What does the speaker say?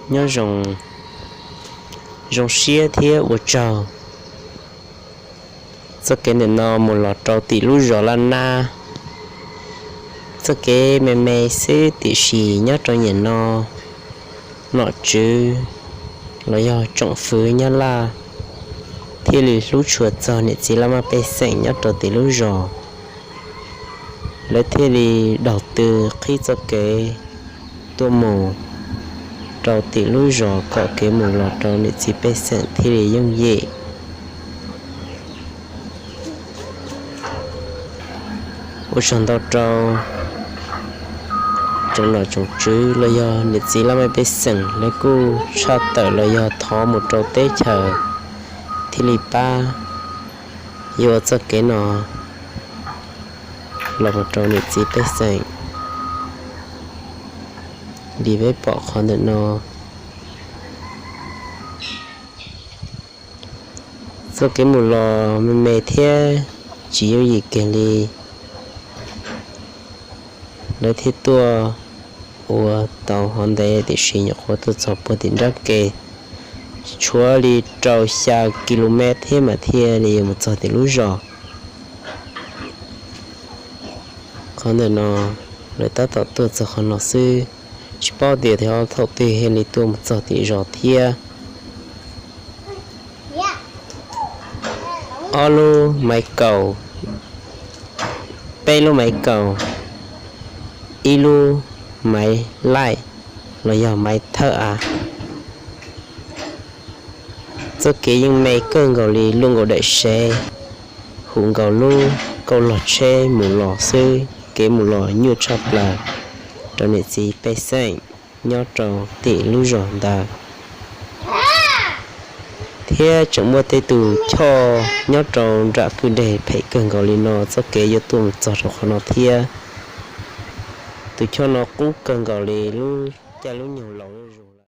Nyob zoo, zoo siab thiab ua tsaug. Txoj kev ntawm no mus los rau tim lub zos Laj Nab. Txoj kev me me xwb tiam sis nyob rau nim no nom tswv los yog tsoom fwv Nyab Laj thiaj li hlub tshua txog niam txiv laj mej pej xeem nyob rau tim lub zos. Lawv thiaj li daug tw qhib txoj kev tuaj mus rau tim lub zos kom kev mus los rau niam txiv pej xeem thiaj li yooj yim. Ua tsaug ntau rau tsoom nom tsoom tswv los yog niam txiv laj mej pej xeem, lawv kuj tshaj tawm los yog thov mus rau teb chaws thiaj li pab yuav ua txoj kev no los mus rau niam txiv pej xeem li peb pom qhov ntawm no. Txoj kev mus los me me thiab tsis yooj yim kiag li. Lawv thiaj tuaj ua tau hov ntev tiam sis nyuam qhuav tuaj txog puag tim nrab ke, tshuav li rau xya ki lu mev thiab mas thiaj li yuav mus txog tim lub zos. Qhov ntawm no lawv tab tom tuaj txog qhov no xwb, tsis paub tias thaum twg thiaj li tuaj mus txog tim zos thiab. Ob lub maiv kaus, peb lub maiv kaus, ib lub maiv laij los yog maiv thawj av. Txoj kev yeej me kawg nkaus li, luaj nkaus daim sev, huv nkaus lub kauj log tsheb mus los xwb, kev mus los nyuaj tshaj plaws rau niam txiv pej xeem nyob rau tim lub zos ntawd. Thiab tseem muaj tej tus choj nyob rau nram kwj deg phem kawg nkaus li no txoj kev yuav tuaj mus txog rau qhov no thiab. Tus choj no qub kawg nkaus li, lub caij lub nyoog laus zuj zus.